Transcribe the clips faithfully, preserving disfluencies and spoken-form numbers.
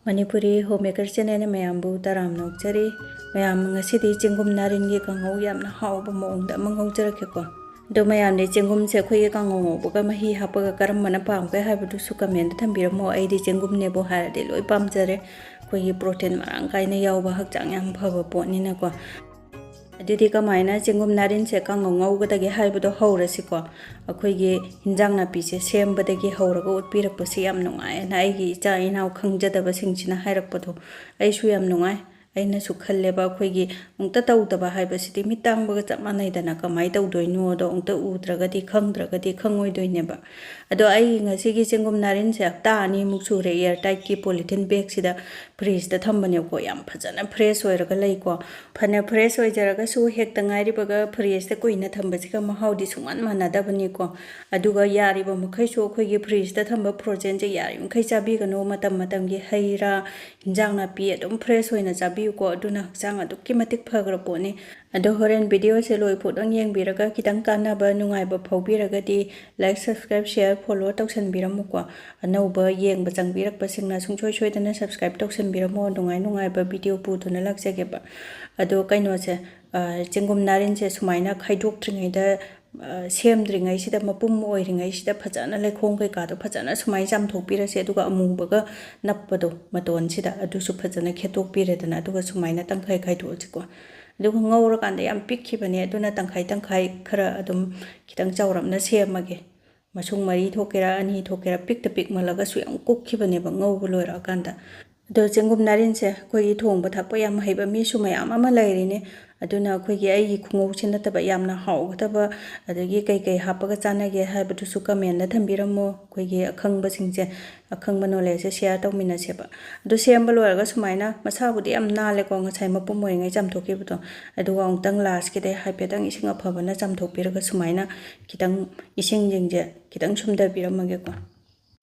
Manipuri home maker ꯆꯦꯅꯦꯜꯅ ꯃꯌꯥꯝꯕꯨ ꯇꯔꯥꯝꯅ ꯑꯣꯛꯆꯔꯤ꯫ ꯃꯌꯥꯝ, ꯉꯁꯤꯗꯤ ꯆꯦꯡꯒꯨꯝ ꯅꯥꯔꯤꯟꯒꯤ ꯀꯥꯡꯍꯧ ꯌꯥꯝꯅ ꯍꯥꯎꯕ ꯃꯑꯣꯡꯗ ꯑꯃ ꯉꯧꯖꯔꯛꯀꯦꯀꯣ꯫ ꯑꯗꯣ ꯃꯌꯥꯝꯗꯤ ꯆꯦꯡꯒꯨꯝꯁꯦ ꯑꯩꯈꯣꯏꯒꯤ ꯀꯥꯡꯍꯧ ꯉꯧꯕꯒ ꯃꯍꯤ ꯍꯥꯞꯄꯒ ꯀꯔꯝꯕꯅ ꯄꯥꯝꯒꯦ ꯍꯥꯏꯕꯗꯨꯁꯨ ꯀꯃꯦꯟꯗ ꯊꯝꯕꯤꯔꯝꯃꯣ꯫ ꯑꯩꯗꯤ ꯆꯦꯡꯒꯨꯝꯅꯦꯕꯨ ꯍꯥꯏꯔꯗꯤ ꯂꯣꯏ ꯄꯥꯝꯖꯔꯦ꯫ ꯑꯩꯈꯣꯏꯒꯤ ꯄ꯭ꯔꯣꯇꯤꯟ ꯃꯔꯥꯡ ꯀꯥꯏꯅ ꯌꯥꯎꯕ, ꯍꯛꯆꯥꯡ ꯌꯥꯝ ꯐꯕ ꯄꯣꯠꯅꯤꯅꯀꯣ꯫ ꯑꯗꯨꯗꯤ ꯀꯃꯥꯏꯅ ꯆꯦꯡꯒꯨꯝ ꯅꯥꯔꯤꯟꯁꯦ ꯀꯥꯡꯉꯧ ꯉꯧꯒꯗꯒꯦ ꯍꯥꯏꯕꯗꯣ ꯍꯧꯔꯁꯤꯀꯣ꯫ ꯑꯩꯈꯣꯏꯒꯤ ꯍꯤꯟꯖꯥꯡ ꯅꯥꯄꯤꯁꯦ ꯁꯦꯝꯕꯗꯒꯤ ꯍꯧꯔꯒ ꯎꯠꯄꯤꯔꯛꯄꯁꯦ ꯌꯥꯝ ꯅꯨꯡꯉꯥꯏꯌꯦꯅ ꯑꯩꯒꯤ ꯏꯆꯥ ꯏꯅꯥꯎ ꯈꯪꯖꯗꯕꯁꯤꯡꯁꯤꯅ ꯍꯥꯏꯔꯛꯄꯗꯣ ꯑꯩꯁꯨ ꯌꯥꯝ ꯅꯨꯡꯉꯥꯏ꯫ ꯑꯩꯅꯁꯨ ꯈꯜꯂꯦꯕ, ꯑꯩꯈꯣꯏꯒꯤ ꯑꯃꯨꯛꯇ ꯇꯧꯗꯕ ꯍꯥꯏꯕꯁꯤꯗꯤ ꯃꯤꯠ ꯇꯥꯡꯕꯒ ꯆꯞ ꯃꯥꯟꯅꯩꯗꯅ, ꯀꯃꯥꯏꯅ ꯇꯧꯗꯣꯏꯅꯣꯗꯣ ꯑꯃꯨꯛꯇ ꯎꯗ꯭ꯔꯒꯗꯤ ꯈꯪꯗ꯭ꯔꯒꯗꯤ ꯈꯪꯉꯣꯏꯗꯣꯏꯅꯦꯕ꯫ ꯑꯗꯣ ꯑꯩ ꯉꯁꯤꯒꯤ ꯆꯦꯡꯒꯨꯝ ꯅꯥꯔꯤꯟꯁꯦ ꯍꯞꯇꯥ ꯑꯅꯤꯃꯨꯛ ꯁꯨꯔꯦ ꯏꯌꯔ ꯇꯥꯏꯠꯀꯤ ꯄꯣꯂꯤꯊꯤꯟ ꯕꯦꯒꯁꯤꯗ ꯐ꯭ꯔꯤꯖꯇ ꯊꯝꯕꯅꯦꯕꯀꯣ꯫ ꯌꯥꯝ ꯐꯖꯅ ꯐ꯭ꯔꯦꯁ ꯑꯣꯏꯔꯒ ꯂꯩꯀꯣ꯫ ꯐꯅ ꯐ꯭ꯔꯦꯁ ꯑꯣꯏꯖꯔꯒꯁꯨ ꯍꯦꯛꯇ ꯉꯥꯏꯔꯤꯕꯒ ꯐ꯭ꯔꯤꯖꯇ ꯀꯨꯏꯅ ꯊꯝꯕꯁꯤꯒ ꯃꯍꯥꯎꯗꯤ ꯁꯨꯡꯃꯥꯟ ꯃꯥꯟꯅꯗꯕꯅꯤꯀꯣ꯫ ꯑꯗꯨꯒ ꯌꯥꯔꯤꯕ ꯃꯈꯩꯁꯨ ꯑꯩꯈꯣꯏꯒꯤ ꯐ꯭ꯔꯤꯖꯇ ꯊꯝꯕ ꯐ꯭ꯔꯣꯖꯦꯟꯁꯦ ꯌꯥꯔꯤꯕ ꯃꯈꯩ ꯆꯥꯕꯤꯒꯅꯨ꯫ ꯃꯇꯝ ꯃꯇꯝꯒꯤ ꯍꯩ ꯔꯥ, ꯍꯤꯟꯖꯥꯡ ꯅꯥꯄꯤ ꯑꯗꯨꯝ ꯐ꯭ꯔꯦꯁ ꯑꯣꯏꯅ ꯆꯥꯕꯤꯌꯨꯀꯣ꯫ ꯑꯗꯨꯅ ꯍꯛꯆꯥꯡ ꯑꯗꯨꯛꯀꯤ ꯃꯇꯤꯛ ꯐꯈ꯭ꯔ ꯄꯣꯠꯅꯤ꯫ ꯑꯗꯣ ꯍꯣꯔꯦꯟ ꯚꯤꯗꯤꯑꯣꯁꯦ ꯂꯣꯏ ꯐꯥꯎꯗꯪ ꯌꯦꯡꯕꯤꯔꯒ ꯈꯤꯇꯪ ꯀꯥꯟꯅꯕ, ꯅꯨꯡꯉꯥꯏꯕ ꯐꯥꯎꯕꯤꯔꯒꯗꯤ like, subscribe, share, follow ꯇꯧꯁꯟꯕꯤꯔꯝꯃꯨꯀꯣ꯫ ꯑꯅꯧꯕ ꯌꯦꯡꯕ ꯆꯪꯕꯤꯔꯛꯄꯁꯤꯡꯅ ꯁꯨꯡꯁꯣꯏ ꯁꯣꯏꯗꯅ subscribe ꯇꯧꯁꯟꯕꯤꯔꯝꯃꯣ꯫ ꯅꯨꯡꯉꯥꯏ ꯅꯨꯡꯉꯥꯏꯕ ꯚꯤꯗꯤꯑꯣ ꯄꯨꯗꯨꯅ ꯂꯥꯛꯆꯒꯦꯕ꯫ ꯑꯗꯣ ꯀꯩꯅꯣꯁꯦ, ꯑ, ꯆꯦꯡꯒꯨꯝ ꯅꯥꯔꯤꯟꯁꯦ ꯁꯨꯃꯥꯏꯅ ꯈꯥꯏꯗꯣꯛꯇ꯭ꯔꯤꯉꯩꯗ, ꯑ, ꯁꯦꯝꯗ꯭ꯔꯤꯉꯩꯁꯤꯗ, ꯃꯄꯨꯝ ꯑꯣꯏꯔꯤꯉꯩꯁꯤꯗ ꯐꯖꯅ ꯂꯩꯈꯣꯝ ꯀꯩꯀꯥꯗꯣ ꯐꯖꯅ ꯁꯨꯃꯥꯏꯅ ꯆꯥꯝꯊꯣꯛꯄꯤꯔꯁꯦ꯫ ꯑꯗꯨꯒ ꯑꯃꯨꯕꯒ ꯅꯞꯄꯗꯣ ꯃꯇꯣꯟꯁꯤꯗ, ꯑꯗꯨꯁꯨ ꯐꯖꯅ ꯈꯦꯠꯇꯣꯛꯄꯤꯔꯦꯗꯅ꯫ ꯑꯗꯨꯒ ꯁꯨꯃꯥꯏꯅ ꯇꯪꯈꯥꯏ ꯈꯥꯏꯗꯣꯛꯑꯁꯤꯀꯣ꯫ ꯑꯗꯨꯒ ꯉꯧꯔꯀꯥꯟꯗ ꯌꯥꯝ ꯄꯤꯛꯈꯤꯕꯅꯦ, ꯑꯗꯨꯅ ꯇꯪꯈꯥꯏ ꯇꯪꯈꯥꯏ ꯈꯔ ꯑꯗꯨꯝ ꯈꯤꯇꯪ ꯆꯥꯎꯔꯞꯅ ꯁꯦꯝꯃꯒꯦ꯫ ꯃꯁꯨꯡ ꯃꯔꯤ ꯊꯣꯛꯀꯦꯔꯥ, ꯑꯅꯤ ꯊꯣꯛꯀꯦꯔꯥ, ꯄꯤꯛꯇ ꯄꯤꯛꯃꯜꯂꯒꯁꯨ ꯌꯥꯝ ꯀꯨꯞꯈꯤꯕꯅꯦꯕ ꯉꯧꯕ ꯂꯣꯏꯔꯛꯑꯀꯥꯟꯗ꯫ ꯑꯗꯣ ꯆꯦꯡꯒꯨꯝ ꯅꯥꯔꯤꯟꯁꯦ ꯑꯩꯈꯣꯏꯒꯤ ꯊꯣꯡꯕ ꯊꯥꯛꯄ ꯌꯥꯝ ꯍꯩꯕ ꯃꯤꯁꯨ ꯃꯌꯥꯝ ꯑꯃ ꯂꯩꯔꯤꯅꯦ꯫ ꯑꯗꯨꯅ ꯑꯩꯈꯣꯏꯒꯤ ꯑꯩꯒꯤ ꯈꯨꯉꯧꯁꯦ ꯅꯠꯇꯕ ꯌꯥꯝꯅ ꯍꯥꯎꯒꯗꯕ, ꯑꯗꯒꯤ ꯀꯩ ꯀꯩ ꯍꯥꯞꯄꯒ ꯆꯥꯟꯅꯒꯦ ꯍꯥꯏꯕꯗꯨꯁꯨ ꯀꯃꯦꯟꯗ ꯊꯝꯕꯤꯔꯝꯃꯣ꯫ ꯑꯩꯈꯣꯏꯒꯤ ꯑꯈꯪꯕꯁꯤꯡꯁꯦ, ꯑꯈꯪꯕ ꯅꯣꯂꯦꯖꯁꯦ ꯁꯤꯌꯥꯔ ꯇꯧꯃꯤꯟꯅꯁꯦꯕ꯫ ꯑꯗꯨ ꯁꯦꯝꯕ ꯂꯣꯏꯔꯒ ꯁꯨꯃꯥꯏꯅ, ꯃꯁꯥꯕꯨꯗꯤ ꯌꯥꯝ ꯅꯥꯜꯂꯦꯀꯣ, ꯉꯁꯥꯏ ꯃꯄꯨꯝ ꯑꯣꯏꯔꯤꯉꯩ ꯆꯥꯝꯊꯣꯛꯈꯤꯕꯗꯣ, ꯑꯗꯨꯒ ꯑꯃꯨꯛꯇꯪ ꯂꯥꯁꯀꯤꯗ ꯍꯥꯏꯐꯦꯠꯇꯪ ꯏꯁꯤꯡ ꯑꯐꯕꯅ ꯆꯥꯝꯊꯣꯛꯄꯤꯔꯒ ꯁꯨꯃꯥꯏꯅ ꯈꯤꯇꯪ ꯏꯁꯤꯡꯁꯤꯡꯁꯦ ꯈꯤꯇꯪ ꯁꯨꯝꯊꯕꯤꯔꯝꯃꯒꯦꯀꯣ꯫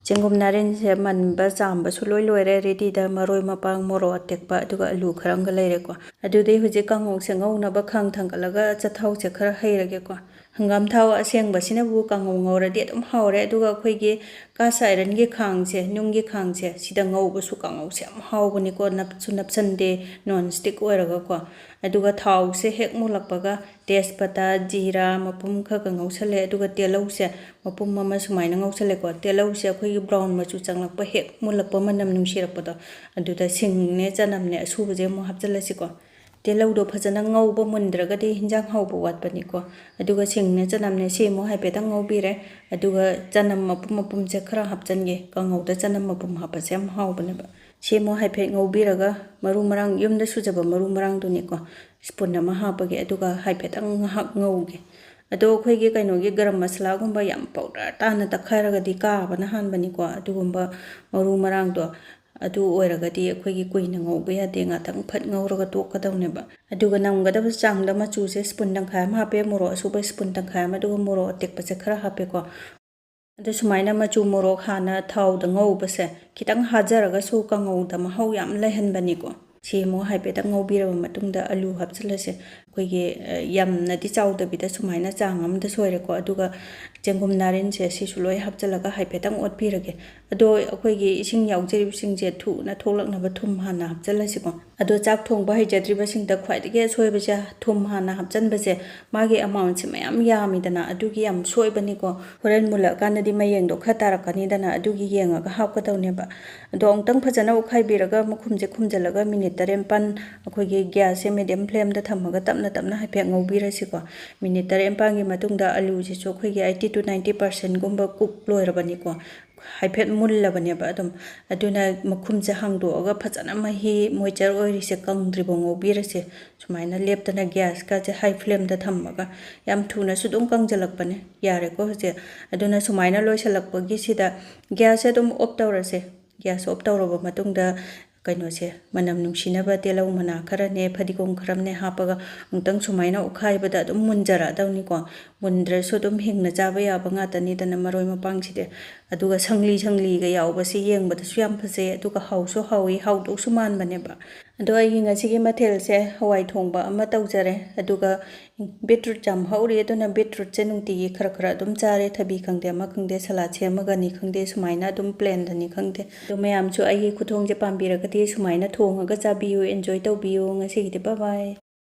ꯆꯦꯡꯒꯨꯝ ꯅꯥꯔꯤꯟꯁꯦ ꯃꯟꯕ ꯆꯥꯝꯕꯁꯨ ꯂꯣꯏ ꯂꯣꯏꯔꯦ꯫ ꯔꯦꯗꯤꯗ ꯃꯔꯣꯏ ꯃꯄꯥꯡ, ꯃꯣꯔꯣꯛ ꯑꯇꯦꯛꯄ, ꯑꯗꯨꯒ ꯑꯂꯨ ꯈꯔ ꯑꯃꯒ ꯂꯩꯔꯦꯀꯣ꯫ ꯑꯗꯨꯗꯤ ꯍꯧꯖꯤꯛ ꯀꯥꯡꯉꯧꯁꯦ ꯉꯧꯅꯕ ꯈꯥꯡ ꯊꯥꯡꯒꯠꯂꯒ ꯑꯆꯥꯊꯥꯎꯁꯦ ꯈꯔ ꯍꯩꯔꯒꯦꯀꯣ꯫ ꯍꯪꯒꯥꯝ ꯊꯥꯎ ꯑꯁꯦꯡꯕꯁꯤꯅꯕꯨ ꯀꯥꯡꯉꯧ ꯉꯧꯔꯗꯤ ꯑꯗꯨꯝ ꯍꯥꯎꯔꯦ꯫ ꯑꯗꯨꯒ ꯑꯩꯈꯣꯏꯒꯤ cast ironꯒꯤ ꯈꯥꯡꯁꯦ, ꯅꯨꯡꯒꯤ ꯈꯥꯡꯁꯦ, ꯁꯤꯗ ꯉꯧꯕꯁꯨ ꯀꯥꯡꯉꯧꯁꯦ ꯌꯥꯝ ꯍꯥꯎꯕꯅꯤꯀꯣ꯫ ꯅꯞꯁꯨ ꯅꯞꯁꯟꯗꯦ, non stick ꯑꯣꯏꯔꯒꯀꯣ꯫ ꯑꯗꯨꯒ ꯊꯥꯎꯁꯦ ꯍꯦꯛ ꯃꯨꯜꯂꯛꯄꯒ ꯇꯦꯖꯄꯇꯥ, ꯖꯤꯔꯥ ꯃꯄꯨꯝ ꯈꯔ ꯈꯔ ꯉꯧꯁꯜꯂꯦ꯫ ꯑꯗꯨꯒ ꯇꯤꯜꯍꯧꯁꯦ ꯃꯄꯨꯝ ꯑꯃ ꯁꯨꯃꯥꯏꯅ ꯉꯧꯁꯜꯂꯦꯀꯣ꯫ ꯇꯤꯜꯍꯧꯁꯦ ꯑꯩꯈꯣꯏꯒꯤ brown ꯃꯆꯨ ꯆꯪꯂꯛꯄ, ꯍꯦꯛ ꯃꯨꯜꯂꯛꯄ, ꯃꯅꯝ ꯅꯨꯡꯁꯤꯔꯛꯄꯗꯣ, ꯑꯗꯨꯗ ꯁꯤꯡꯅꯦ, ꯆꯅꯝꯅꯦ, ꯑꯁꯨꯕꯁꯦ ꯑꯃꯨꯛ ꯍꯥꯞꯆꯤꯜꯂꯁꯤꯀꯣ꯫ ꯇꯤꯜꯍꯧꯗꯣ ꯐꯖꯅ ꯉꯧꯕ ꯃꯨꯟꯗ꯭ꯔꯒꯗꯤ ꯍꯤꯟꯖꯥꯡ ꯍꯥꯎꯕ ꯋꯥꯠꯄꯅꯤꯀꯣ꯫ ꯑꯗꯨꯒ ꯁꯤꯡꯅꯦ, ꯆꯅꯝꯅꯦ, ꯁꯤ ꯑꯃꯨꯛ ꯍꯥꯏꯐꯦꯠꯇꯪ ꯉꯧꯕꯤꯔꯦ꯫ ꯑꯗꯨꯒ ꯆꯅꯝ ꯃꯄꯨꯝ ꯃꯄꯨꯝꯁꯦ ꯈꯔ ꯍꯥꯞꯆꯤꯟꯒꯦ꯫ ꯀꯥꯡꯉꯧꯗ ꯆꯅꯝ ꯃꯄꯨꯝ ꯍꯥꯞꯄꯁꯦ ꯌꯥꯝ ꯍꯥꯎꯕꯅꯦꯕ꯫ ꯁꯤ ꯑꯃꯨꯛ ꯍꯥꯏꯐꯦꯠ ꯉꯧꯕꯤꯔꯒ ꯃꯔꯨ ꯃꯔꯥꯡ, ꯌꯨꯝꯗ ꯁꯨꯖꯕ ꯃꯔꯨ ꯃꯔꯥꯡꯗꯨꯅꯤꯀꯣ, spoon ꯑꯃ ꯍꯥꯞꯄꯒꯦ꯫ ꯑꯗꯨꯒ ꯍꯥꯏꯐꯦꯠꯇꯪ ꯉꯥꯏꯍꯥꯛ ꯉꯧꯒꯦ꯫ ꯑꯗꯣ ꯑꯩꯈꯣꯏꯒꯤ ꯀꯩꯅꯣꯒꯤ ꯒꯔꯝ ꯃꯁꯥꯂꯥꯒꯨꯝꯕ ꯌꯥꯝ powder ꯇꯥꯅ ꯇꯛꯈꯥꯏꯔꯒꯗꯤ ꯀꯥꯕꯅ ꯍꯥꯟꯕꯅꯤꯀꯣ꯫ ꯑꯗꯨꯒꯨꯝꯕ ꯃꯔꯨ ꯃꯔꯥꯡꯗꯣ ꯑꯗꯨ ꯑꯣꯏꯔꯒꯗꯤ ꯑꯩꯈꯣꯏꯒꯤ ꯀꯨꯏꯅ ꯉꯧꯕ ꯌꯥꯗꯦ, ꯉꯥꯛꯇꯪ ꯐꯠ ꯉꯧꯔꯒ ꯇꯣꯛꯀꯗꯧꯅꯦꯕ꯫ ꯑꯗꯨꯒ ꯅꯝꯒꯗꯕ ꯆꯥꯡꯗ ꯃꯆꯨꯁꯦ spoon ꯇꯪꯈꯥꯏ ꯑꯃ ꯍꯥꯞꯄꯦ, ꯃꯣꯔꯣꯛ ꯑꯁꯨꯕ spoon ꯇꯪꯈꯥꯏ ꯑꯃ, ꯑꯗꯨꯒ ꯃꯣꯔꯣꯛ ꯑꯇꯦꯛꯄꯁꯦ ꯈꯔ ꯍꯥꯞꯄꯦꯀꯣ꯫ ꯑꯗꯣ ꯁꯨꯃꯥꯏꯅ ꯃꯆꯨ ꯃꯣꯔꯣꯛ ꯍꯥꯟꯅ ꯊꯥꯎꯗ ꯉꯧꯕꯁꯦ ꯈꯤꯇꯪ ꯍꯥꯖꯔꯒꯁꯨ ꯀꯥꯡꯉꯧꯗ ꯃꯍꯥꯎ ꯌꯥꯝ ꯂꯩꯍꯟꯕꯅꯤꯀꯣ꯫ ꯁꯤ ꯑꯃꯨꯛ ꯍꯥꯏꯐꯦꯠꯇꯪ ꯉꯧꯕꯤꯔꯕ ꯃꯇꯨꯡꯗ ꯑꯂꯨ ꯍꯥꯞꯆꯤꯜꯂꯁꯦ꯫ ꯑꯩꯈꯣꯏꯒꯤ, ꯑ, ꯌꯥꯝꯅꯗꯤ ꯆꯥꯎꯗꯕꯤꯗ ꯁꯨꯃꯥꯏꯅ ꯆꯥꯡ ꯑꯃꯗ ꯁꯣꯏꯔꯦꯀꯣ꯫ ꯑꯗꯨꯒ ꯆꯦꯡꯒꯨꯝ ꯅꯥꯔꯤꯟꯁꯦ ꯁꯤꯁꯨ ꯂꯣꯏ ꯍꯥꯞꯆꯤꯜꯂꯒ ꯍꯥꯏꯐꯦꯠꯇꯪ ꯑꯣꯠꯄꯤꯔꯒꯦ꯫ ꯑꯗꯣ ꯑꯩꯈꯣꯏꯒꯤ ꯏꯁꯤꯡ ꯌꯥꯎꯖꯔꯤꯕꯁꯤꯡꯁꯦ ꯊꯨꯅ ꯊꯣꯛꯂꯛꯅꯕ ꯊꯨꯝ ꯍꯥꯟꯅ ꯍꯥꯞꯆꯤꯜꯂꯁꯤꯀꯣ꯫ ꯑꯗꯣ ꯆꯥꯛ ꯊꯣꯡꯕ ꯍꯩꯖꯗ꯭ꯔꯤꯕꯁꯤꯡꯗ ꯈ꯭ꯋꯥꯏꯗꯒꯤ ꯑꯁꯣꯏꯕꯁꯦ ꯊꯨꯝ ꯍꯥꯟꯅ ꯍꯥꯞꯆꯤꯟꯕꯁꯦ꯫ ꯃꯥꯒꯤ amountꯁꯦ ꯃꯌꯥꯝ ꯌꯥꯝꯃꯤꯗꯅ, ꯑꯗꯨꯒꯤ ꯌꯥꯝ ꯁꯣꯏꯕꯅꯤꯀꯣ꯫ ꯍꯣꯔꯦꯟ ꯃꯨꯜꯂꯛꯑꯀꯥꯟꯗꯗꯤ ꯃꯌꯦꯡꯗꯣ ꯈꯔ ꯇꯥꯔꯛꯀꯅꯤꯗꯅ, ꯑꯗꯨꯒꯤ ꯌꯦꯡꯉꯒ ꯍꯥꯞꯀꯗꯧꯅꯦꯕ꯫ ꯑꯗꯣ ꯑꯃꯨꯛꯇꯪ ꯐꯖꯅ ꯑꯣꯠꯈꯥꯏꯕꯤꯔꯒ ꯃꯈꯨꯝꯁꯦ ꯈꯨꯝꯖꯤꯜꯂꯒ ꯃꯤꯅꯤꯠ ꯇꯔꯦꯠ ꯅꯤꯄꯥꯟ ꯑꯩꯈꯣꯏꯒꯤ gasꯁꯦ medium flameꯗ ꯊꯝꯃꯒ ꯇꯞꯅ ꯇꯞꯅ ꯍꯥꯏꯐꯦꯠ ꯉꯧꯕꯤꯔꯁꯤꯀꯣ꯫ ꯃꯤꯅꯤꯠ ꯇꯔꯦꯠ ꯅꯤꯄꯥꯟꯒꯤ ꯃꯇꯨꯡꯗ ꯑꯂꯨꯁꯤꯁꯨ ꯑꯩꯈꯣꯏꯒꯤ eighty to ninety percentꯒꯨꯝꯕ cook ꯂꯣꯏꯔꯕꯅꯤꯀꯣ꯫ ꯍꯥꯏꯐꯦꯠ ꯃꯨꯜꯂꯕꯅꯦꯕ ꯑꯗꯨꯝ꯫ ꯑꯗꯨꯅ ꯃꯈꯨꯝꯁꯦ ꯍꯥꯡꯗꯣꯛꯑꯒ ꯐꯖꯅ ꯃꯍꯤ moisture ꯑꯣꯏꯔꯤꯁꯦ ꯀꯪꯗ꯭ꯔꯤꯕꯧ ꯉꯧꯕꯤꯔꯁꯦ꯫ ꯁꯨꯃꯥꯏꯅ ꯂꯦꯞꯇꯅ gasꯀꯁꯦ high flameꯗ ꯊꯝꯃꯒ꯫ ꯌꯥꯝ ꯊꯨꯅꯁꯨ ꯑꯗꯨꯝ ꯀꯪꯖꯜꯂꯛꯄꯅꯦ꯫ ꯌꯥꯔꯦꯀꯣ ꯍꯧꯖꯤꯛ꯫ ꯑꯗꯨꯅ ꯁꯨꯃꯥꯏꯅ ꯂꯣꯏꯁꯤꯜꯂꯛꯄꯒꯤꯁꯤꯗ gasꯁꯦ ꯑꯗꯨꯝ off ꯇꯧꯔꯁꯦ꯫ Gas off ꯇꯧꯔꯕ ꯃꯇꯨꯡꯗ ꯀꯩꯅꯣꯁꯦ, ꯃꯅꯝ ꯅꯨꯡꯁꯤꯅꯕ ꯇꯤꯜꯍꯧ ꯃꯅꯥ ꯈꯔꯅꯦ, ꯐꯗꯤꯒꯣꯝ ꯈꯔꯅꯦ ꯍꯥꯞꯄꯒ ꯑꯃꯨꯛꯇꯪ ꯁꯨꯃꯥꯏꯅ ꯑꯣꯠꯈꯥꯏꯕꯗ ꯑꯗꯨꯝ ꯃꯨꯟꯖꯔꯛꯑꯗꯧꯅꯤꯀꯣ꯫ ꯃꯨꯟꯗ꯭ꯔꯁꯨ ꯑꯗꯨꯝ ꯍꯤꯡꯅ ꯆꯥꯕ ꯌꯥꯕ ꯉꯥꯛꯇꯅꯤꯗꯅ ꯃꯔꯣꯏ ꯃꯄꯥꯡꯁꯤꯗꯤ꯫ ꯑꯗꯨꯒ ꯁꯪꯂꯤ ꯁꯪꯂꯤꯒ ꯌꯥꯎꯕꯁꯤ ꯌꯦꯡꯕꯗꯁꯨ ꯌꯥꯝ ꯐꯖꯩ, ꯑꯗꯨꯒ ꯍꯥꯎꯁꯨ ꯍꯥꯎꯏ, ꯍꯥꯎꯗꯧꯁꯨ ꯃꯥꯟꯕꯅꯦꯕ꯫ ꯑꯗꯣ ꯑꯩꯒꯤ ꯉꯁꯤꯒꯤ ꯃꯊꯦꯜꯁꯦ ꯍꯋꯥꯏ ꯊꯣꯡꯕ ꯑꯃ ꯇꯧꯖꯔꯦ, ꯑꯗꯨꯒ ꯕꯤꯠꯔꯨꯠ ꯌꯥꯝ ꯍꯧꯔꯤ, ꯑꯗꯨꯅ ꯕꯤꯠꯔꯨꯠꯁꯦ ꯅꯨꯡꯇꯤꯒꯤ ꯈꯔ ꯈꯔ ꯑꯗꯨꯝ ꯆꯥꯔꯦ꯫ ꯊꯕꯤ ꯈꯪꯗꯦ, ꯑꯃ ꯈꯪꯗꯦ, ꯁꯂꯥꯠ ꯁꯦꯝꯃꯒꯅꯤ ꯈꯪꯗꯦ, ꯁꯨꯃꯥꯏꯅ ꯑꯗꯨꯝ ꯄ꯭ꯂꯦꯟꯗꯅꯤ ꯈꯪꯗꯦ꯫ ꯑꯗꯣ ꯃꯌꯥꯝꯁꯨ ꯑꯩꯒꯤ ꯈꯨꯊꯣꯡꯁꯦ ꯄꯥꯝꯕꯤꯔꯒꯗꯤ ꯁꯨꯃꯥꯏꯅ ꯊꯣꯡꯉꯒ ꯆꯥꯕꯤꯌꯨ, ꯑꯦꯟꯖꯣꯏ ꯇꯧꯕꯤꯌꯨ꯫ ꯉꯁꯤꯒꯤꯗꯤ ꯕꯥꯏ ꯕꯥꯏ꯫